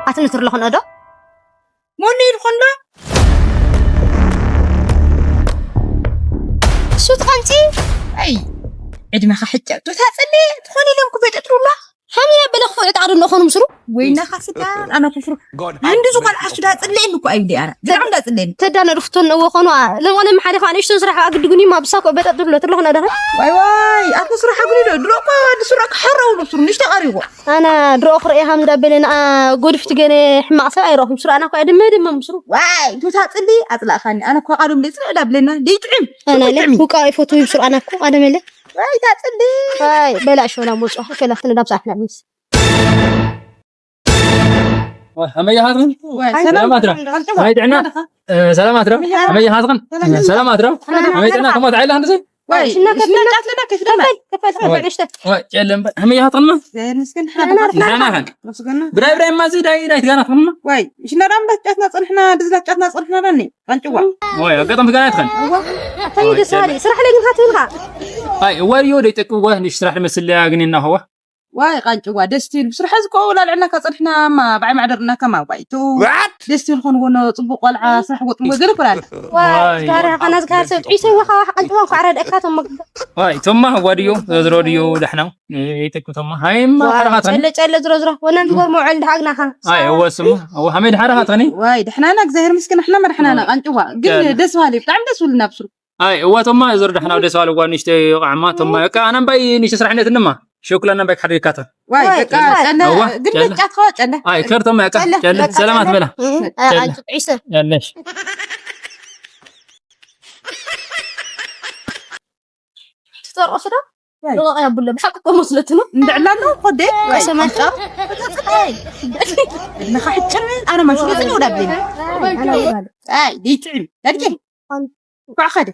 ኣትንትር ለኹን ዶ? ሞኒ ይልኹን ዶ? ሱት ቐንጺ? ኣይ፣ ዕድመኻ ሕጫ። ዶታ ጸልየ ትኾን ኢሎም ኩበ ጠጥሩላ? ሓሚና በለ ክፉዕ ጣዕዱ እንኾኑ ምስሩ? ወይና ኻፍታ፣ ኣነ ክፍሩ። God have አንድ ዙ ቃል mercy ኣሱ upon us። ዳጽልየኒ እኮ ኣይብሊ ኣነ። ብጣዕሚ ዳጽልየኒ። ተዳነ ዱፍቶን እዎ ኾኑ፣ ለምዋለ መሓደ ኸዓ ንእሽቶ ስራሕ ኣግድጉኒ፣ ማ ብሳኮ በጠጥሩሎ፣ ትርሎ ኾና ዳኸ? ዋይ ዋይ፣ ኣቶ ስራሕ ኣግድዶ፣ ድሮ እኮ ንስራ ክሓረው ነው፣ ስሩ ንሽተ ቀሪዎ። ኣነ ድሮ ክርእየ ሃምዛ በለ ንኣ ጎድፍቲ ገነ ሕማቕ ሰብ ኣይረኹም። ስሩ ኣና እኮ እየ ድመ ድመ ምስሩ። ዋይ፣ ቱታ ጽሊ ኣጽላእኻኒ። ኣነ እኮ ቃዶም ደይ ጽልእ ዳብለና፣ ደይ ጥዕም። ኣነ ጥዕም። ውቃ ይፈቱ ይብስሩ ኣና እኮ ቀደም የለ። ዋይ፣ ታጽሊ። ዋይ፣ በላ ሾላ ሞጾ፣ ሸላፍትና ዳብ ሳሕና ምስ። ወይ፣ ኣመይ ሃትም? ወይ፣ ሰላም ሰላም ኣትራ? ኣትራ? ኣመይ ጥዕና? እ፣ ሰላም ኣትራ? ኣመይ ኣመይ ሃትም? ሰላም። ሰላም ኣትራ? ሰላም። ኣመይ ጥዕና? ከማት ዓይላ ክንድዚ? ወይ፣ ሽና ሽና ከፍልና። ጫት ለና ከፍልና። ከፈል፣ ከፈል፣ ከፈል፣ ወይ። ንእሽተ። ወይ፣ ጨለም በል። ኣመይ ሃትም? ዘር ምስክን ንሕና ሓና። ንሕና ንሕና። ንሕና። ንስክን። ብራይ ብራይ ማዚ ዳይ ዳይ ትጋና ትምና? ወይ፣ ሽና ዳም ዳት ጫትና ጸንሕና፣ ድዝላት ጫትና ጸንሕና ዳኒ። ቀንጭዋ። ወይ፣ ኣጋጣሚ ትጋና ትኸን? እዋ። ኣታይ ወይ፣ ደስ በሃሊ። ጨለም። ስራሕ ለግንካ ትብልካ። ኣይ፣ ወሪዮ ደይ ጠቅዋ፣ ንሽ ስራሕ መስልያ ግን እናኸዋ። ዋይ ቃንጭዋ ደስ ትብል። ብስራሕ እዚ ኮ ላልዕና ከጸንሕና ማ ባይ ማዕደር እና ከማ ዋይ ቱ። What? ደስ ትብል ኾን ወኖ ጽቡቅ ቆልዓ ስራሕ ወጥ ወገን ይኮላል። ዋይ፣ ዋይ። ዝጋር ኸና ዝጋር ሰብ ጥዒሰ ወኻ ቃንጭዋ ኳዕረ ደካ ተመግ። ዋይ፣ ቶማ ዋድዮ፣ ዝሮ ድዮ ደሕና። ይተኩ ቶማ። ሃይማ ዋይ፣ ሓራኻት ኸን። ጨለ ጨለ ዝሮ ዝሮ ወናን ዝጎር መውዕል ድሃግናኻ። ኣይ፣ እወ ስሙ። እወ ሓመድ ሓራኻት ኸኒ። ዋይ፣ ደሕናና እግዚኣብሔር ምስክን፣ ኣሕና መድሕናና ቃንጭዋ። ግን ጨለ። ደስ በሃሊ፣ ብጣዕሚ ደስ ብሉና ብስሩ። ኣይ፣ እወ፣ ቶማ፣ ዞር ዳሕና ወደ ሰዋል ጓል ንሽተ ይወቃዕማ፣ ቶማ፣ በቃ፣ ኣነ እምባይ ንሽተ ስራሕ ነት ድማ፣ ሸኩላ፣ ኣነ እምባይ ክሓደግ ካተ። ዋይ፣ ዋይ፣ በቃ፣ ጨለ። ጨለ፣ እዋ፣ ግን ጨለ። መጫት ከዋ ጨለ። ኣይ፣ ከር ቶማ፣ በቃ፣ ጨለ፣ ጨለ፣ በቃ፣ ሰላማት ጨለ። በላ። እህ፣ ጨለ። ኣጭ-፣ ዒሰ። ያለሽ። ትጠርቆ ስዳ? ዋይ። ልቐቕ ያብሎ፣ ብሓቂ እኮ መስለትኑ። እንድዕላ ኣለዉ፣ ኮዴ? ዋይ፣ ሰማይ። ቀምጫ። ንኻ ሕጭን፣ ኣነ ማሽሮ ጽን ወዳብለኝ። ኣይ፣ ደይጥዕም፣ ደድጌ። እንኳዕ ኸደ።